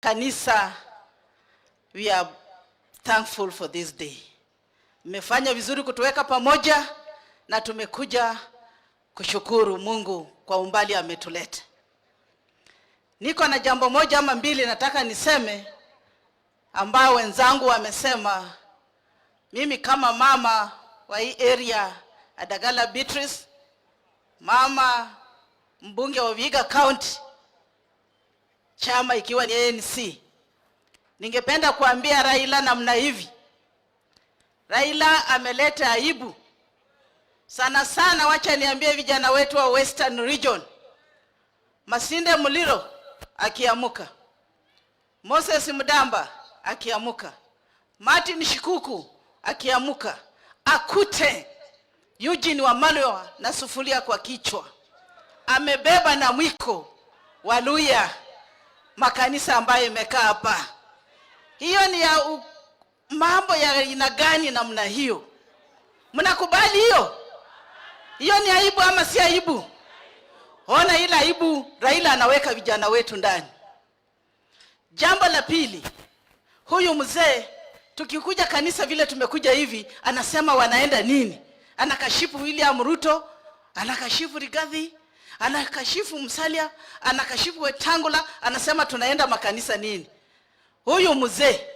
Kanisa, we are thankful for this day. Mmefanya vizuri kutuweka pamoja na tumekuja kushukuru Mungu kwa umbali ametuleta. Niko na jambo moja ama mbili nataka niseme ambao wenzangu wamesema. Mimi kama mama wa hii area, Adagala Beatrice, mama mbunge wa Vihiga County, chama ikiwa ni ANC, ningependa kuambia Raila namna hivi. Raila ameleta aibu sana sana. Wacha niambie vijana wetu wa Western Region, Masinde Muliro akiamuka, Moses Mdamba akiamuka, Martin Shikuku akiamuka, akute Eugene Wamalwa na sufuria kwa kichwa, amebeba na mwiko. Waluya, makanisa ambayo imekaa hapa, hiyo ni ya mambo ya aina gani namna hiyo? Mnakubali hiyo? Hiyo ni aibu ama si aibu? Ona ile aibu Raila anaweka vijana wetu ndani. Jambo la pili, huyu mzee tukikuja kanisa vile tumekuja hivi, anasema wanaenda nini? Anakashifu William Ruto, anakashifu Rigathi, anakashifu Musalia, anakashifu Wetangula, anasema tunaenda makanisa nini? Huyu mzee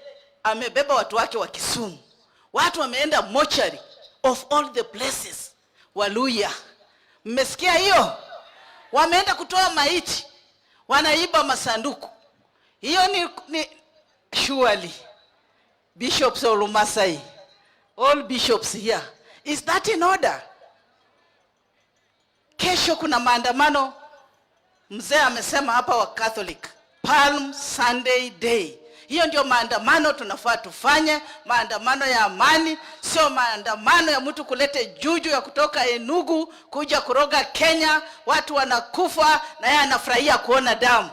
amebeba watu wake wa Kisumu, watu wameenda mochari of all the places. Waluya, mmesikia hiyo? Wameenda kutoa maiti, wanaiba masanduku. Hiyo ni surely bishops of Masai, all bishops here, is that in order? Kesho kuna maandamano, mzee amesema hapa wa Catholic, Palm Sunday Day. Hiyo ndio maandamano tunafaa tufanye, maandamano ya amani, sio maandamano ya mtu kulete juju ya kutoka Enugu kuja kuroga Kenya, watu wanakufa na yeye anafurahia kuona damu.